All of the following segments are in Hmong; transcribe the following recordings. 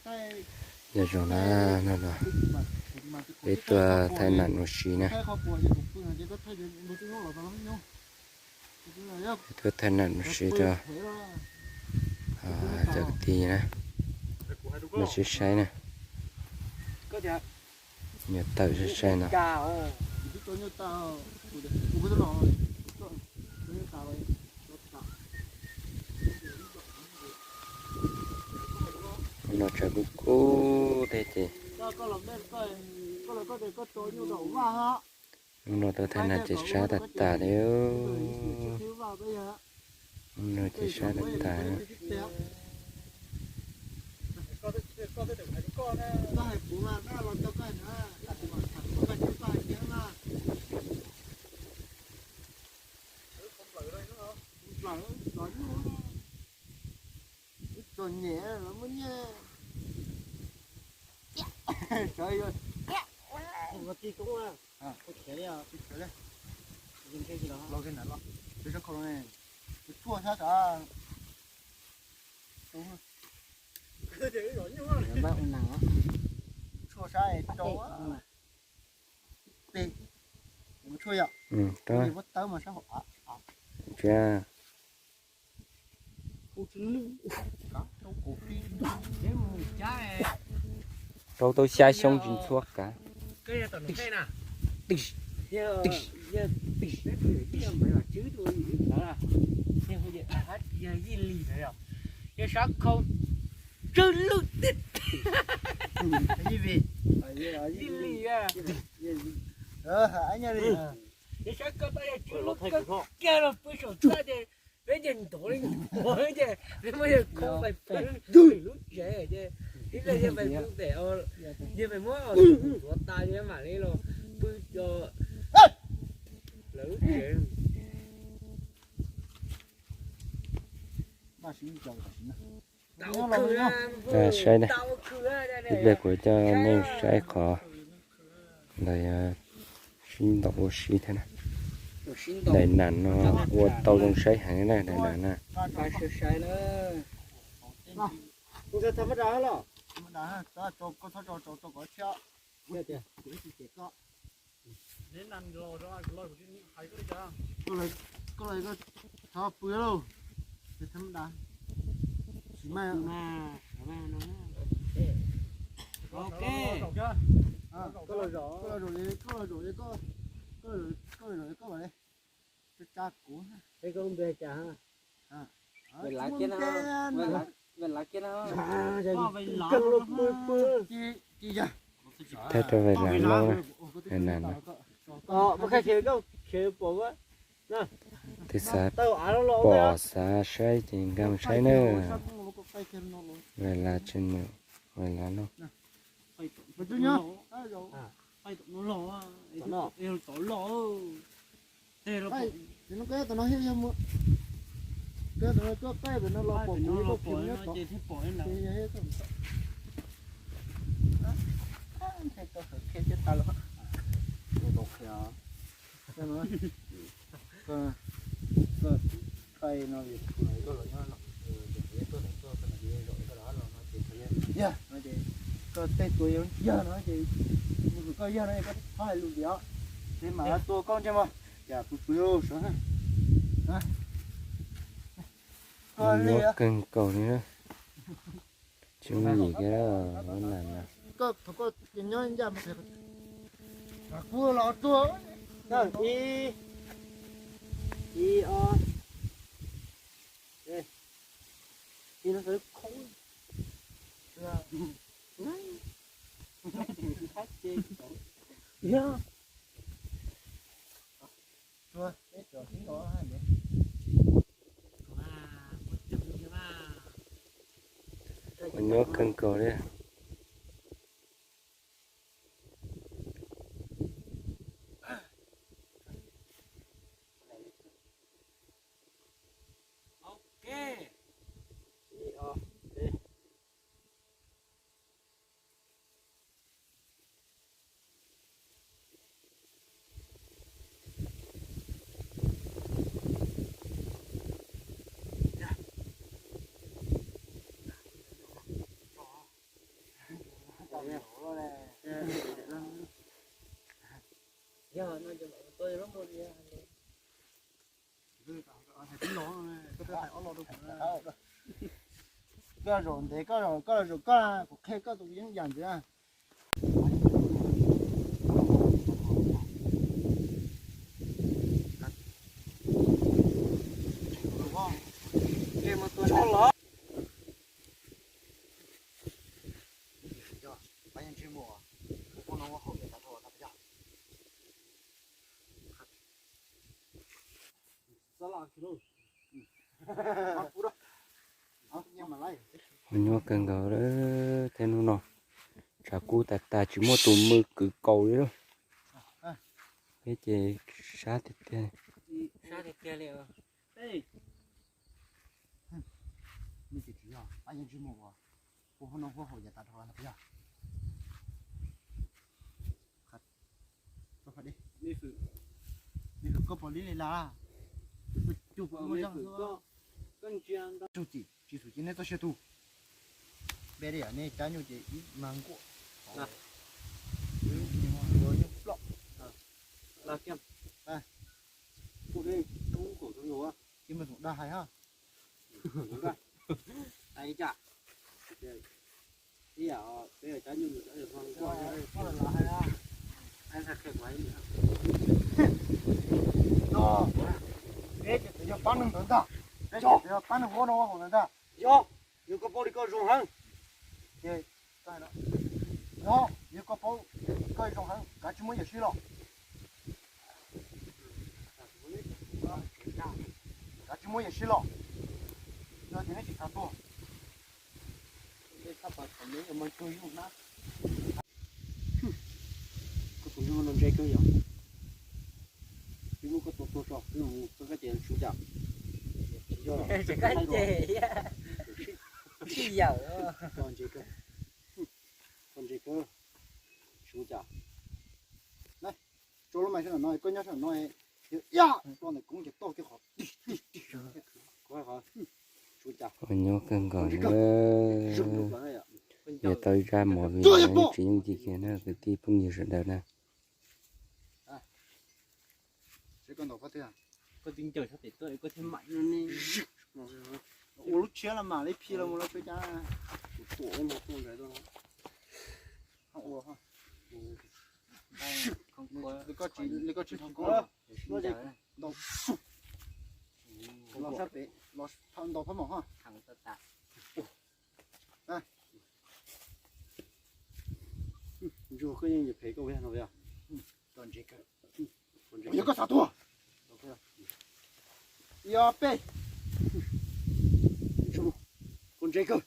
Yog zoo na, no no, peb tuaj thaij nam ua si na. Peb tuaj thaij nam ua si rau cov kwv tij na, nej saib saib na. Nyuam tawm saib saib no. Hnub no tshav kub kub thiab ces, hnub no tuaj thaij nam ces sab tag tas li. Hnub no ces sab tag tas. Txom nyem los muaj nyiaj. Sawv yuav ua tij koob, ua khiav li, ua khiav li. Los, los, tshuaj sab sav. Tshuaj sab rau pem, tshuaj yom. Muab tawb mas sab hauv av. Rau tau xya xyoo tsis ntxhua kav. Yog sab khau tsw lwj tiag. Yij Lis, yog sab khau tau yog tsw lwj kawg kiag los pw saum txaj ces peb ces ntov li ntov ces peb muab yawg khau pais pw lub tsev ces ib pliag yawg pais pw pem, yawg pais muab tuav tas ces mam li los pw lawv lub tsev. Saib na, ib pliag kuv coj nej saib qhov ntawd, sib ntaus ua si thiab na. Daim nam no ua tau zoo saib heev na, daim nam na. Koj los, koj thov pw lauj, tham ma da. Tsis mas, koj los zaum, koj los zaum, koj los zaum koj mam li tsa kuv. Peb koj npe cas? Ves Lav kiag na, Ves Lav kiag na. Thaij rau Ves Lav lauj na, Ves Lav no. Twb xav pom xav saib ces nkag mus saib na. Ves Lav tsis num, Ves Lav lauj. Koj tej tuav yog no ces, koj yog no ces koj txhob hais lus tias, ces mam tua koj ntsej muag, cas pw pw sav. Koj li kawg nkaus li na. Tsis yim kiag na. Koj thaum koj nyob ncaj, kuv los tuag. Ib, ib, ob, ib no sawv khoob. Nyob kawg nkaus li. Koj zaum ntev, koj zaum, koj zaum koj, kuv qhia koj tus yeeb yam ntxiv. Nyuaj kawg nkaus lawm, tej hnub no tshav kub tas tas tsis muaj tus mw kwv kaus li lawm. Peb ces sab tiag tiag. Koj pom li li las, tsis xum txim neb txoj sia tu. Npe li nej cab nyuj ces ib mag nkuaj, nyuj ploj. Ib mag tum dag hais ha. Peb ces yog pab neeg ntawd ntag, peb ces yog pab neeg huab no huab hauv ntawd ntag. Yog, yog koj paub li koj zoo heev. Ces, yog, yog koj paub koj zoo heev, kav tsis muab yawm sib los. Kav tsis muab yawm sib los. Yog ces neb tsis txhob tuag. Koj tus nyuj no ntse kawg yog. Twb muab koj tua tuag tso, twb mus txog koj ces sub cas. Tsis yog, sib yawm. Koj ntse kawg, koj ntse kawg, sub cas. Tso lub mais sab no, koj nyob sab no, yog ib ploj ntawm koob ces toj kiag qhov. Nyob kawg nkaus na, yog tau zaj mov li no tsis yooj yim kiag na kwv tij phooj ywg sawv daws na. Ua lub tshiab los mam li phi los mus lawv peb cab. Ua, li koj tsis, li koj tsis tau koob. Los sab pem, los ntaus phab mom ha. Ntsuag koj yeej yuav phem koj ua no yog. Yog koj xav tuag. Yog peb. Koj ntse kawg.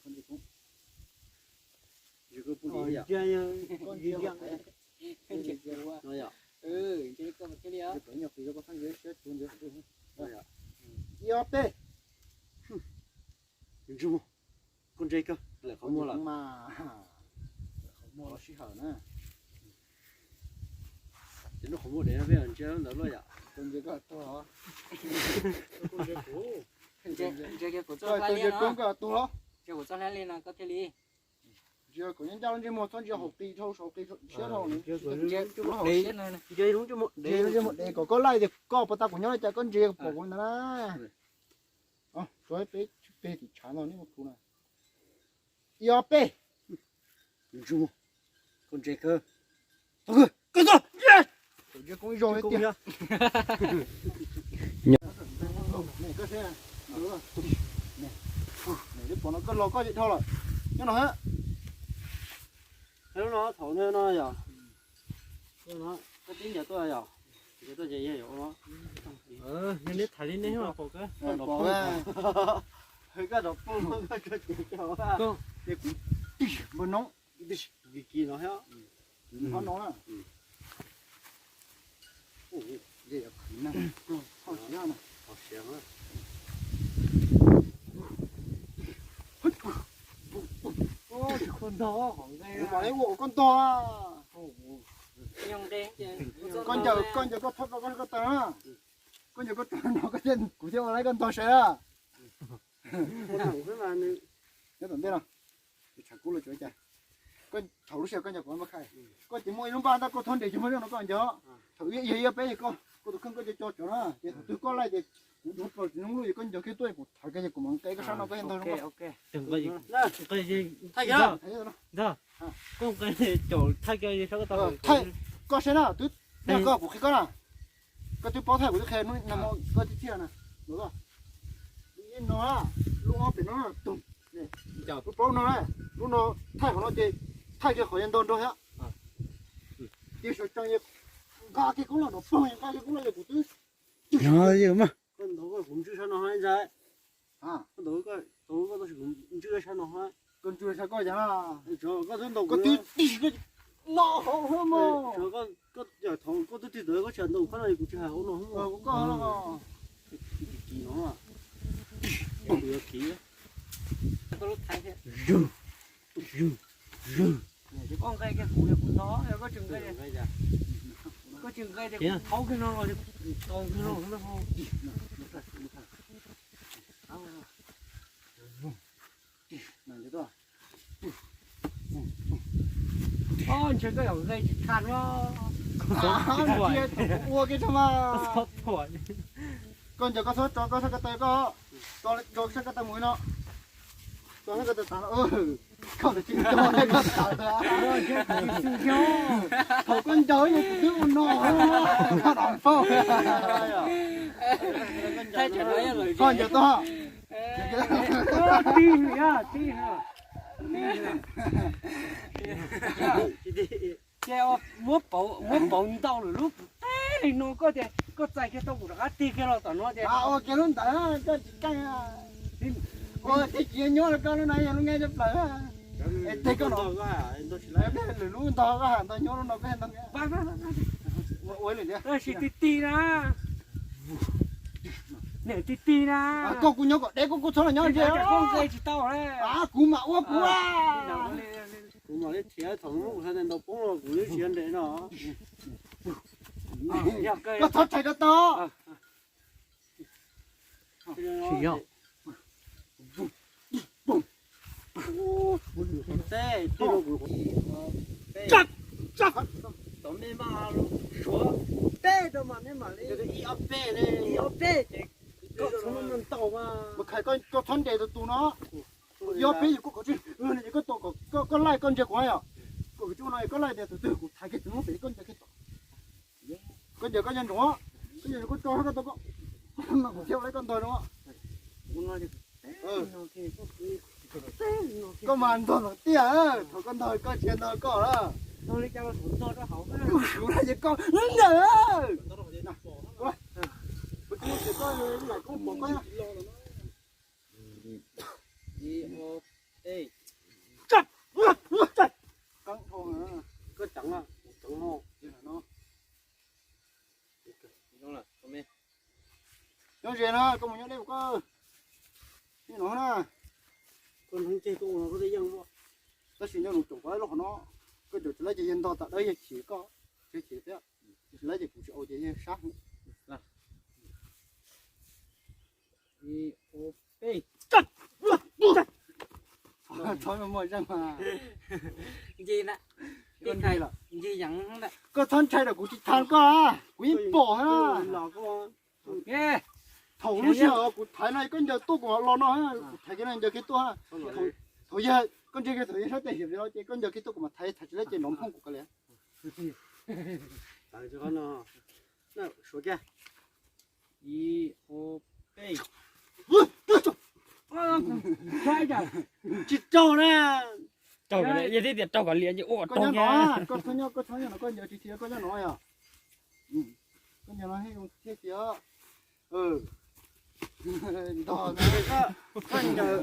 Yog peb. Koj ntse kawg, lawm qhov muag lawm. Qhov muag los sij hawm na. Ces nub qhov muag dev no peb ntsia ntawd luaj yom. Ntsia kuv txoj hlab liab no. Ntsia kuv txoj hlab liab no koj thiaj li. Ntsia kuv nyob ncaj lub ntsej muag txhob ntsia hauv qis dhau saum qis siab dhau. Ntsia lub ntsej muag dev kom koj laij tias koj puas tas kuv nyob li cas koj ntsia pom kuv ntag na. Tso peb peg tim tshav no neb mus kuv na. Ib ob peb. Koj ntse kawg. Koj ntse koob ib zaug thiab tiag. Twb pom no koj los koj ces dhau lawm. Nyob no. Lub no thaum no yog. Koj tib ncaws tuaj yog. Ncaws tuaj ces yog no. Yog neb tham li nej pom koj. Pom koj rov poob koj ces npawg noob. Kis kis no thiab. Ho no na. Koj ntog, koj ncaws, koj ncaws koj thab rau koj taw na. Koj ncaws koj taw no koj thiaj, kuv thiaj ua laib koj ntog saib na. Nyob tom ntej no. Tshav kub los tsuav cas. Koj thaum lub sij hawm koj ncaws kuv npaj khaij, koj ces muaj ib lub npaj ntag koj thab nres ces muaj lub no koj ncaws. Thaum yog ib ob peb ces koj Tus kheej koj cov co tsov na, ces thaum twg koj laij ces kuv ntsuag plaws tsis hnub lub es koj ncaws kiag tuaj kuv thaiv kiag ces kuv mam nqe koj sab no koj thiaj ntog. Ntag, koj nqe caum thaij kiag sab koj tau. Thaij, koj saib na, twb nyob koj kuv qhia koj na. Koj twb paub thaij kuv twb qhia hnub no koj tib txhia na. No, lub ob pem no, tus, lub plaub no, lub no thaij qhov no ces thaij kiag qhov yuav ntog nrog thiab. Ces sawv tsees nqa kiag koob los no pog nqa kiag koob los yog kuv twb. Koj ntaus kuv ntswj sab no hab ntag. Koj ntaus koj tab sis kuv ntswj sab no hab. Koj ntswj sab koj yog. Koj twb tig no hauv hwb mas. Koj twb tig tawm koj tsis ntaus koj no kuv tsis hais hauv no hwb. Koj no. Kiv no. Kuv yuav kiv. Koj lub thaiv thiab. Koj nqe kiag kuv yog kuv ntog, yog koj tsis nqe, koj tsis nqe ces kuv thaub kiag no los, tau kiag no. Ntshe koj yuav nqe tsis tag no. Ua kiag tso mas. Koj ncaws koj txhob tso koj sab ko taw koj, tso sab ko taw mus no. Tso sab ko taw tas no. Koj tsis tso koj tas. Thaum koj ncaws yog kuv twb ua no. Koj ncaws tau. Tig, tig, tig. Ces muab pauv ntau lwm lub teb li no koj tias koj txais kiag tau kuv rov qab tig kiag los tom no ces ua kiag lub ntawd koj tsis keej. Ua tib tsis nyob rau koj lub no yog lub nqaij coj plaws. Es teg koj no, lwm lub ntog koj hais ntog nyob lub no koj ntog. Ua ib lwm thiab. Tab sis ti ti na. Niam ti ti na. Koj kuv nyob kom deb koj kuj txhob los nyob ntsia. Koj nqe tsis tau. Kuv mam ua kuv. Kuv mam li thiav thaum ub kuv sawv ntawm ntau poob los kuv twb siav nres no. Koj txhob tshais rau tau. Teb, teb rau kuv. Tov me mas suav teb rau mas me mam li ib ob peb, ib ob peb ces koj txhob ntau mas. Mas khais koj txhob nres tus tus no. Ib ob peb yus koj kom tsis, koj laij koj ntsia kuv yom. Koj tsis ua no koj laij tias tus twg kuv thaiv kiag tus no pem koj ntsia kiag tom. Koj ncaws koj nyob ntsoov, koj ncaws koj tso koj tau koj, mas kuv thiaj ua li koj ntog no. Koj mas ntog ntawm tiaj, thaum koj ntog koj tsis ntog koj lawm. Kuv suav no ces koj ncaws. Ua, kuv tsis ua koj, lam koj pom koj. Koj tseev, tseev no. Nyob ze no, koj mus nyob deb koj. Nyob no na. Koj hneev ceg koj ua no koj twb yeej ua. Tab sis nyob nws tsoom koj lub qhov no, koj tseem tsis laib ces yawg ntog tas dawb yawg chim koj, tsis chim thiab. Tsis laib ces kuv tsis ua ces yawg sab. Ib, ob, peb. Txhob muaj zeej mas. Koj txhob ntshai lawm, kuv tsis thaiv koj, kuv yeej pom. Thaum lub sij hawm kuv thaiv no koj ncaws tuaj kuv los no, kuv thaiv kiag no ncaws kiag tuaj. Thaum yog koj ntsia kiag thaum yog sab tes hiam no ces koj ncaws kiag tuaj kuv mam thaiv, thaiv tsis laib ces nov nphoo kuv kav liam. Ib, ob, peb. Tsis raug na. Raug kom liam, yog tias raug kom liam ces ua kom tau no. Koj txhob nyob, koj txhob nyob no, koj ncaws tsis thiab koj nyob no yom. Koj ncaws no thiaj tias ntog, koj ncaws,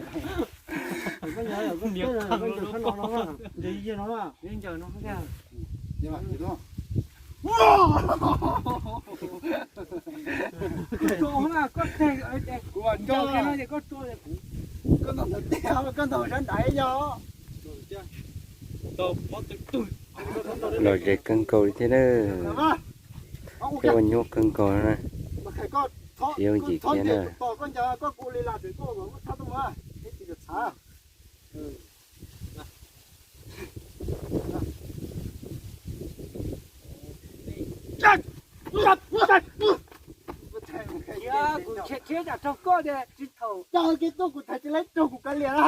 koj ncaws sab no no, ncaws no, ncaws no thiab. Koj tso na, koj teg, kuv ncaws no ces koj tso, koj ntog ntawm tiaj, koj ntog sab nraiv yog. Lom zem kawg nkaus li thiab na. Peb ua nyuaj kawg nkaus na. Tsis yooj yim kiag na. Kuv thiab thiab tsam raug koj tias tsis thaum. Coj kiag tuaj kuv thaiv tsis laib raug kuv kav liam na.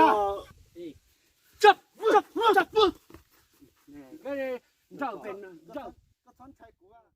Nrawm pem nrawm. Koj txhob ntshai kuv.